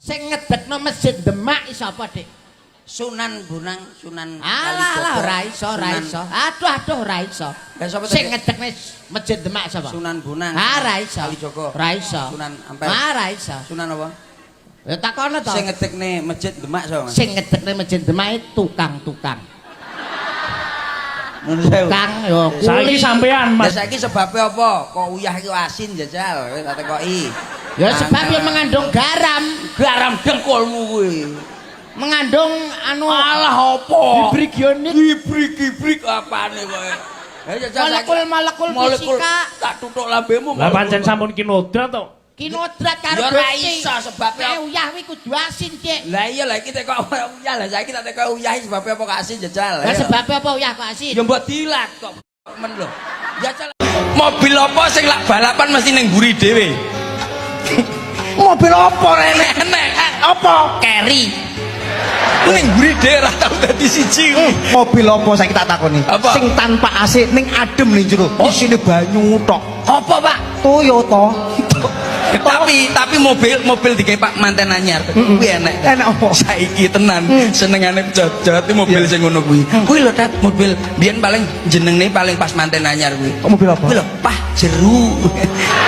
Sing ngedekno masjid Demak iso apa, Dik? Sunan Bonang, Sunan Alah, alah, ora iso, ora iso. Aduh, aduh, ora iso. Lah sapa Sing tadi? ngedekne masjid Demak sapa? Sunan Bonang. Ah, ora iso. Kalijogo. Ora iso. Sunan Ampel. Ah, ora iso. Sunan apa? Ya takono to. Sing ngedekne masjid Demak sapa, Mas? Sing ngedekne masjid Demak itu tukang-tukang. Nuwun sewu. Tukang yo Saiki kuli. sampean Lah Mas. saiki sebabe apa? Kok uyah iki asin jajal, kowe tak tekoki. Ya sebab ya mengandung garam, Garam dengkulmu kuwi. Mengandung anu Alah apa? Hibrigionik. Gibrik-gibrik apane kowe? Eh jajal saiki- Molekul-molekul molekul fisika. Tak tutuk lambemu. Lah pancen sampun kinodrat to. Kinodrat karo Ya ora Gusti. iso sebabe Nek uyah kuwi kudu asin, Cik. Lah iya lah iki tekok uyah lah saiki tak tekok uyah sebabe apa kok asin jajal. Lah Ayo. sebabe apa uyah kok asin? Ya mbok dilat kok men lho. Jajal. Mobil apa sing lak balapan mesti ning mburi dhewe? Mobil apa rene? Enek. Apa? Carry. Ku ning mburi dhewe ora tau dadi siji kuwi. Mobil apa saiki tak takoni? Apa? Sing tanpa AC ning adem ning jero. Isine banyu tok. Apa, Pak? Toyota. Tapi mobil mobil digawe Pak manten anyar. Kuwi enek. Enek apa? Saiki tenan senengane jat-jat mobil sing ngono kuwi. Kuwi lho Tat, mobil biyen paling jenenge paling pas manten anyar kuwi. Kok mobil apa? Kuwi lho, Pah Jeru.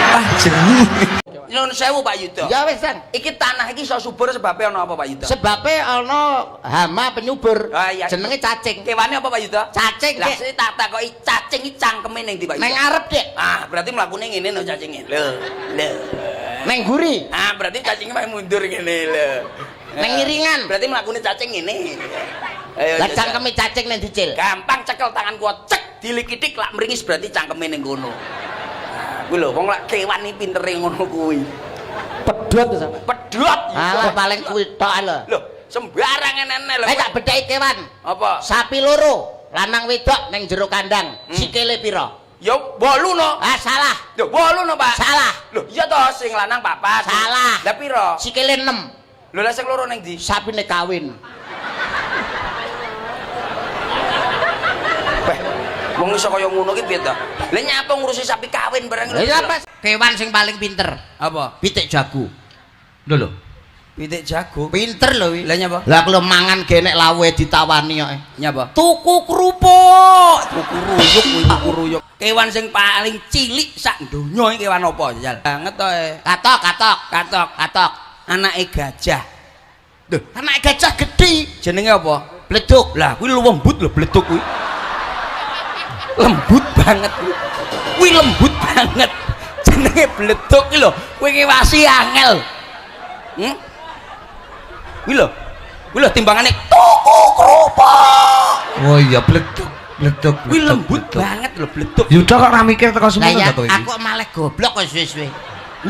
Pah Jeru. Nyuwun sewu Pak Yuda. Ya wis, San. Iki tanah iki iso subur sebabe ana apa Pak Yuda? Sebabe ana hama penyubur. Ah, iya. Jenenge cacing. Kewane apa Pak Yuda? Cacing, Lah Dik. sing tak takoki cacing iki cangkeme ning ndi Pak Yuda? Neng arep, Dik. Ah, berarti mlakune ngene no cacinge. Lho, lho. Neng guri. Ah, berarti cacingnya paling mundur ngene lho. Neng ngiringan. Berarti mlakune cacing ngene. Ayo. Lah jajal. cangkeme cacing neng dicil. Gampang cekel tangan kuat cek dilikitik lak meringis berarti cangkeme ning kono. Nah, kuwi lho wong lak kewan iki pintere ngono kuwi. Pedhot to sampe. Pedhot. Alah paling kuwi tok lho. Lho, sembarang enene lho. Eh tak bedheki kewan. Apa? Sapi loro, lanang wedok neng jero kandang. Sikile pira? Ya 8 no. Ah salah. Lho, 8 no, Pak. Salah. Lho, iya toh sing lanang papat. Salah. Lah pira? Sikile 6. Lho lah sing loro ning ndi? Sapine kawin. Beh, wong iso kaya ngono ki piye to? Lah nyapa ngurusi sapi kawin barang Lah iya apa? Kewan sing paling pinter. Apa? Pitik jago. Lho lho. Pitik jago. Pinter lho wi. Lah nyapa? Lah kalau mangan genek lawuhe ditawani kok. Nyapa? Tuku kerupuk. Tuku ruyuk kuwi tuku ruyuk. Kewan sing paling cilik sak donya iki kewan apa jajal? Banget to e. Katok, katok, Katok. katok. Anake gajah. Duh, anake gajah gedhi. Jenenge apa? Bleduk. Lah kuwi lembut lho bleduk kuwi. Lembut banget kuwi. Kuwi lembut banget. Jenenge bleduk ki lho. Kuwi ngewasi angel. Kuwi lho. Kuwi lho timbangane tuku kerupuk. Oh iya, bleduk, bleduk. Kuwi lembut banget lho bleduk. Yuda kok ora mikir teko Lah semono ya to kowe iki. aku malah goblok kok suwe-suwe.